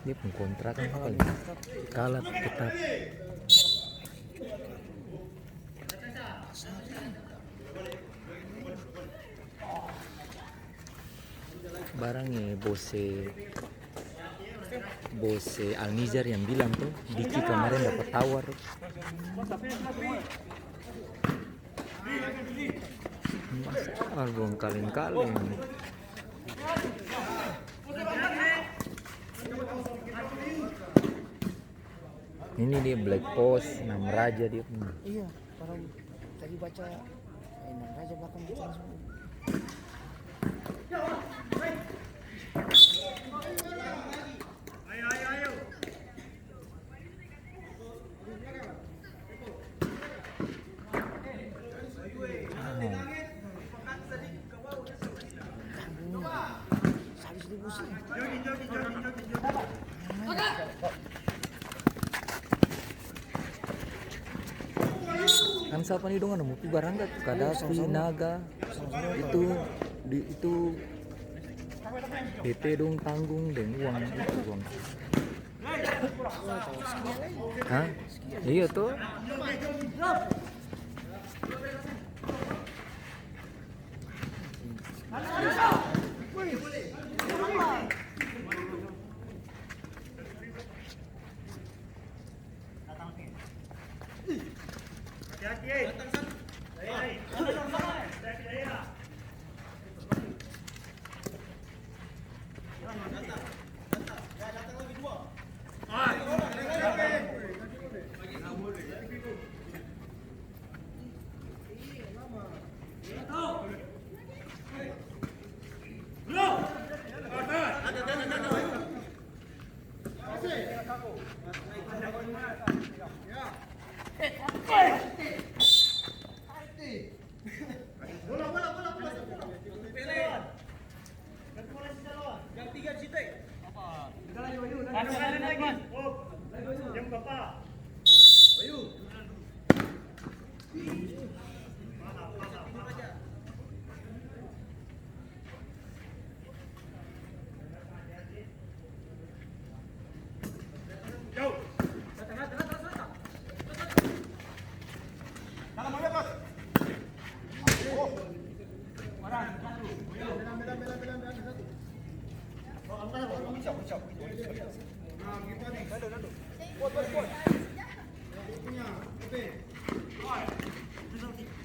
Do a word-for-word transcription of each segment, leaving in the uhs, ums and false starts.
Dia pung kontrakan paling kalat tetap. Barang, eh, bose, bose Alnizar yang bilang tuh, Diki kemarin dapat tawar. Mas, album kaleng-kaleng. Ini dia Black Ops, Namraja dia punya. Iya, orang tadi baca, eh, Namraja belakang kita langsung. Kan sapa ni dong ada mo pi barangkat, Kadapi, Naga, itu, di, itu D P dong tanggung deng uang, itu uang. Hah? Iya to.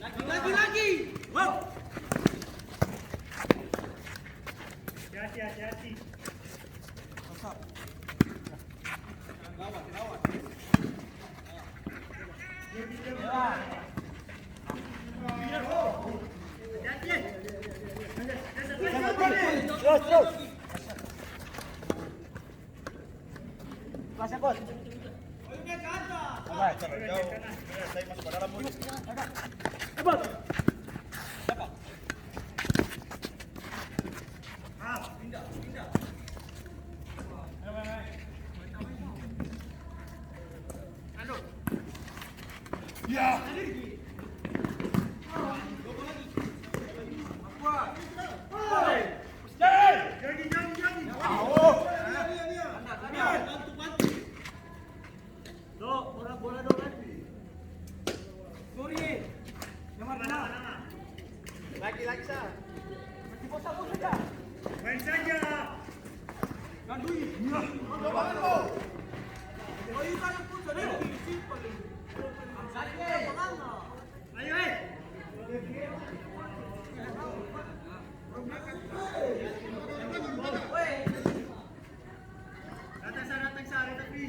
Lagi, lagi, lagi. Wow. Hati-hati, hati-hati. Laki-laki sa. Main saja. Ayo, eh. Datang sa, datang sa, datang pi.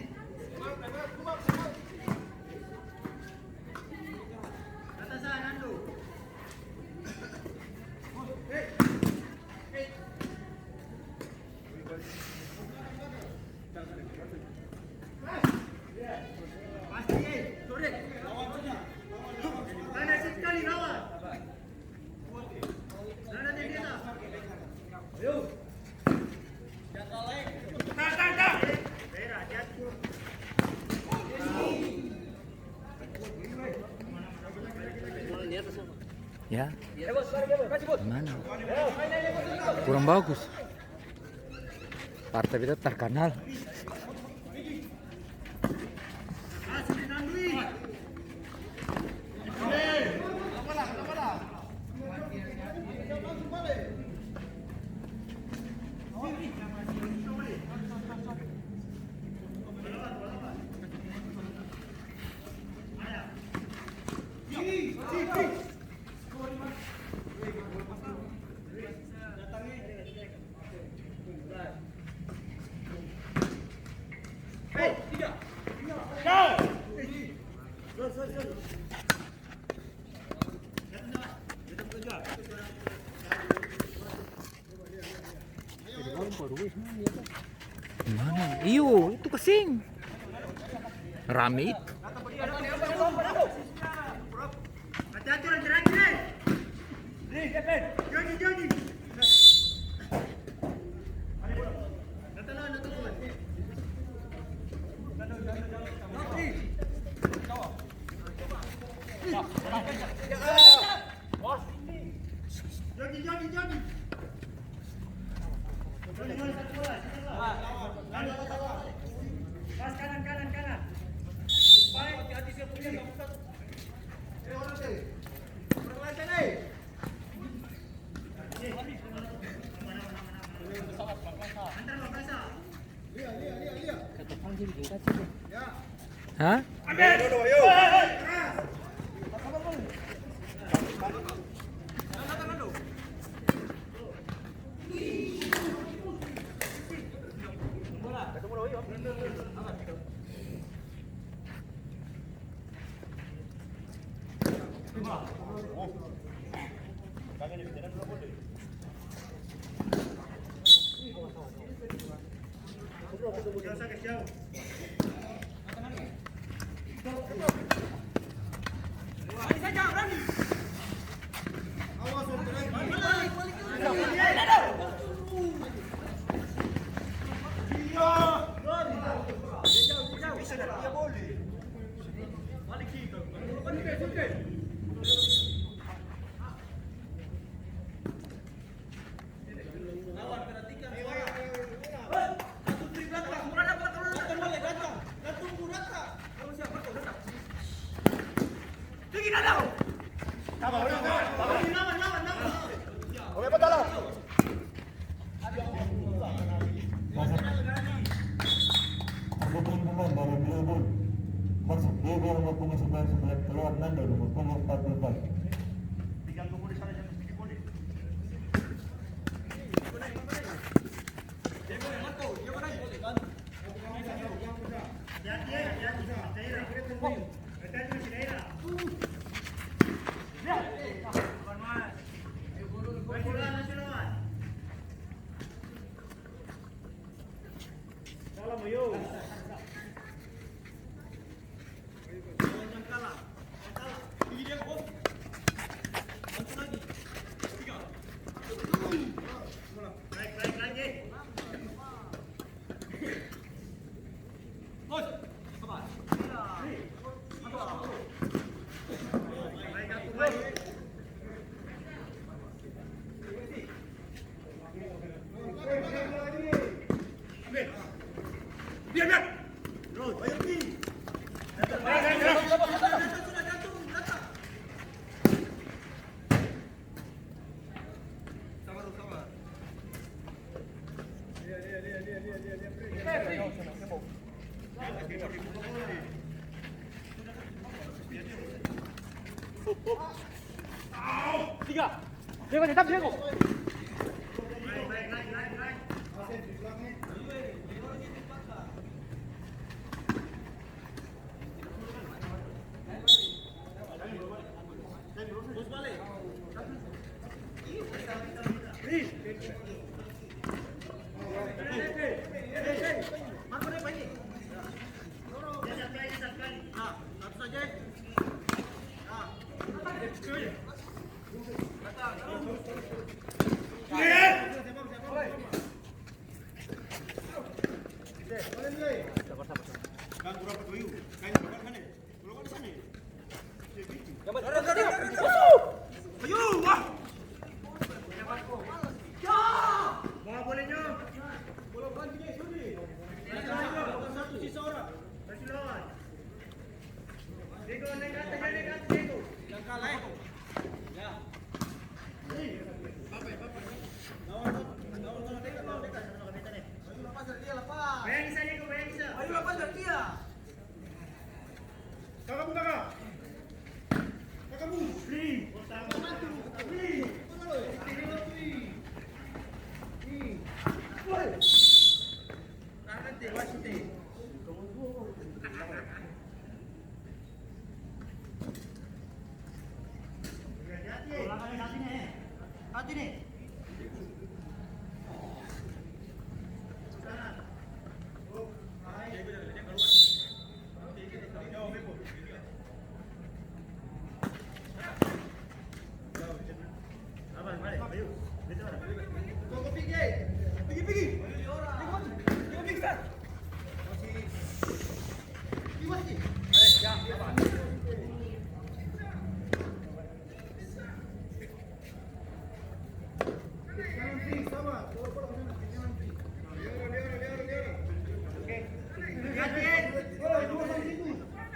Datang sa, Nando. Pasti, eh. Lawan sudah. Lawan sudah. Ada sekali lawan. Ya. Mana? Kurang bagus. Partai beta terkenal. Mana? Iyo, itu kaseng. Rame itu. Hah? Masuk. Pemain dari Cirebon. Masuk. Dia nomor punggung sembilan sembilan, keluar Nando, nomor punggung empat puluh empat. Tiga. Diego, tetap Diego.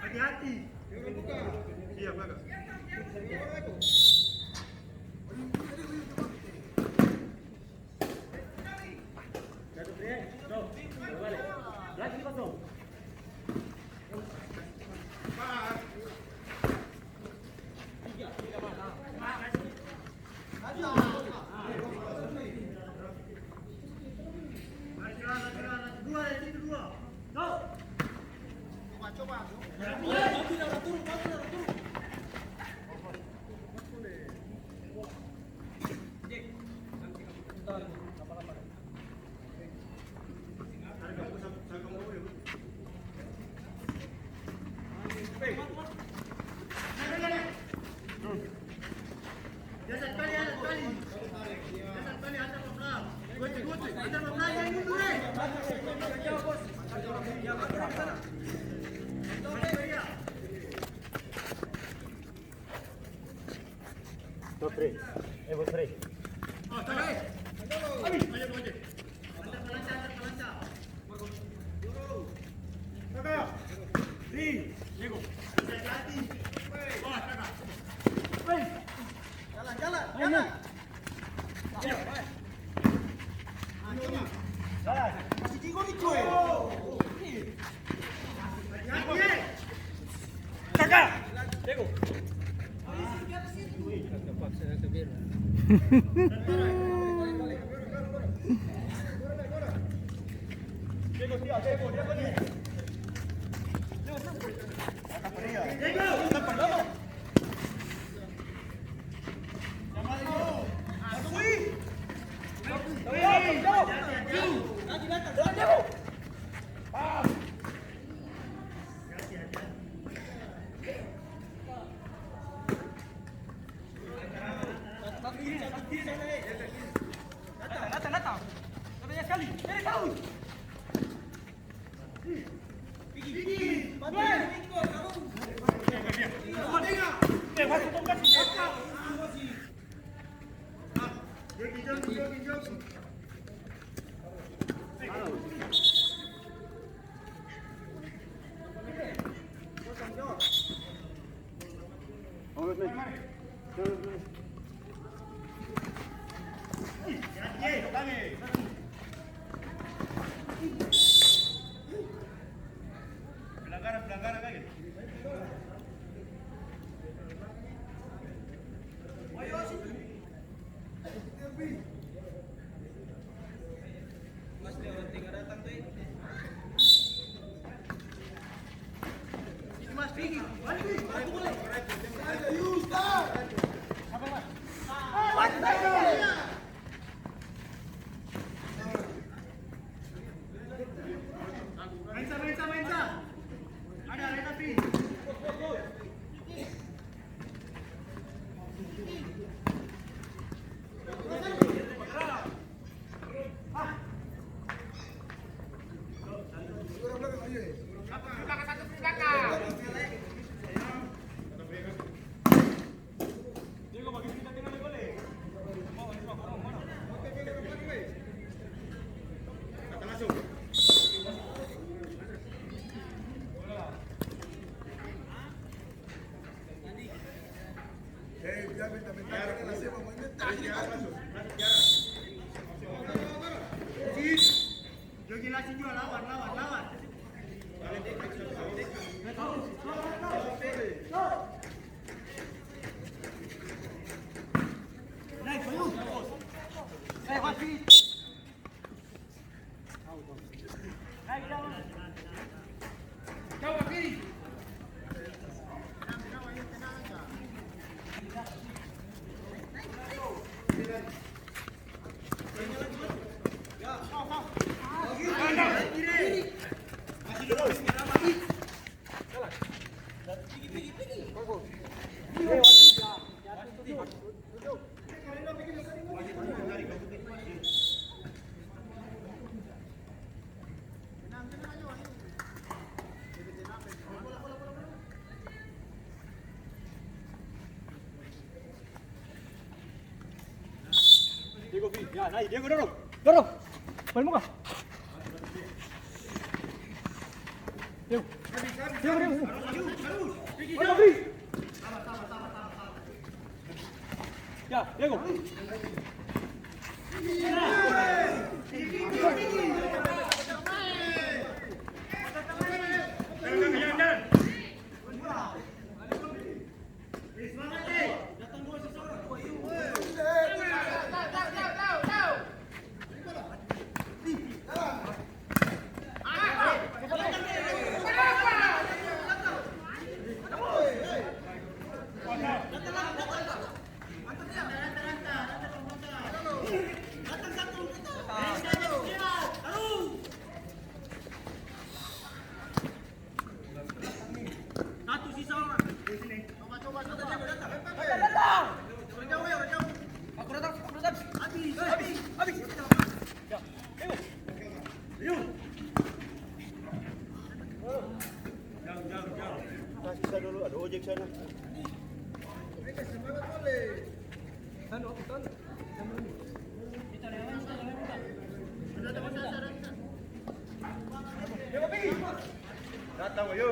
Hati-hati. Siap, kakak. Top three. Eh, bos three. Jalan, jalan, jalan. Diego, Pi. Ya, naik, Diego, dorong. Dorong. Balik muka. Yuk. Yuk, yuk, yuk. Balik, balik. Ya, ya, go. Satu sisa orang. Coba, coba, coba. Datang, datang. Orang jauh, ya, orang jauh. Aku datang, aku datang. Habis, habis, habis. Ya, ayo. Ayo. Jauh, jauh, jauh. Kasih saya dulu, ada ojek sana. Anu, aku tahu. Datang, ayo.